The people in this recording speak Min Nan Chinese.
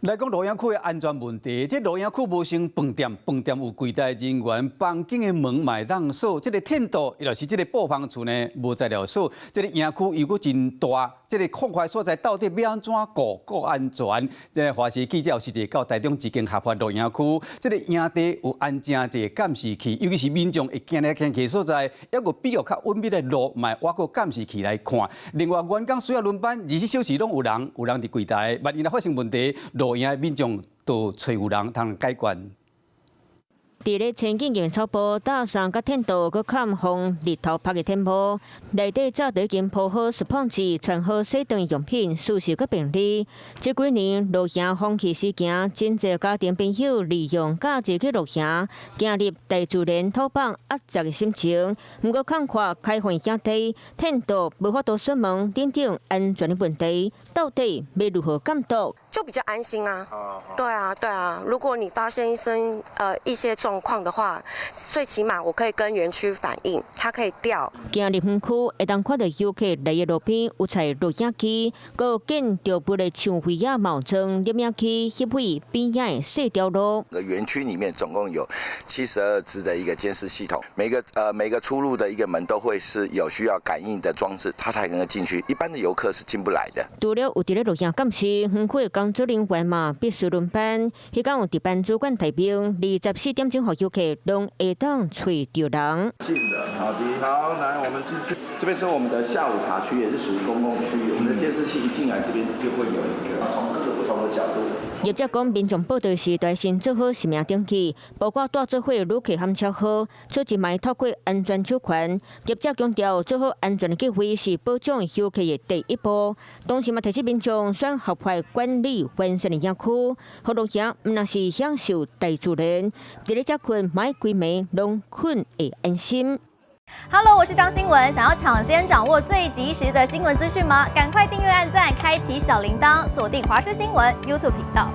來講露營區的安全問題，這露營區無像飯店，飯店有櫃台人員，房間的門嘛會當鎖，這個天道，抑就是這個布棚厝呢，無材料鎖。這個營區又閣真大，這個空塊所在到底欲按怎顧顧安全？這個華視記者有實際到台中一間合法露營區，這個營地有安裝一個監視器，尤其是民眾會行來行去所在，抑閣比較較隱秘的路，嘛會挖個監視器來看。另外，員工需要輪班，24小時攏有人，有人佇櫃台，萬一若發生問題，露營的民眾就揣有人通解決。佇咧前景入草埔搭送佮天道，閣崁風日頭曬的天幕，內底早就已經鋪好濕捧紙、穿好洗頓用品、舒適閣便利。這幾年露營風氣時行，真濟家庭朋友利用假日去露營，走入大自然土放壓抑的心情。毋過看看開放營地，天道無法度鎖門等等安全的問題，到底欲如何監督？就比較安心啊。對啊，對啊。如果你發生一些狀況的話，最起碼我可以跟園區反映，他可以調。行入園區會當看到遊客來的路邊有載錄影機，閣有建築物的牆圍仔嘛有裝攝影機，翕彼邊仔的細條路。個園區裡面總共有72支的一個監視系統，每個出入的一個門都會是有需要感應的裝置，他才能夠進去，一般的遊客是進不來的。除了有佇咧錄影監視，園區的工作人員嘛必須輪班，彼工有值班主管提名，24點鐘予遊客攏會當揣著人。進的，好的，好，來，我們進去。這邊是我們的下午茶區，也是屬於公共區域。我們的監視器一進來，這邊就會有一個從各個不同的角度。業者講，民眾報到時，著先做好實名登記，包括帶做伙旅客含車號，出入嘛透過安全手環。業者強調，做好安全的計劃是保障遊客的第一步。同時嘛提醒民眾選合法管理完善的營區，予露營毋但是享受大自然，佇咧遮睏，嘛愛規暝攏睏會安心。 Hello，我是張新文。想要搶先掌握最及時的新聞資訊嗎？趕快訂閱、按讚、開啟小鈴鐺，鎖定華視新聞 YouTube 頻道。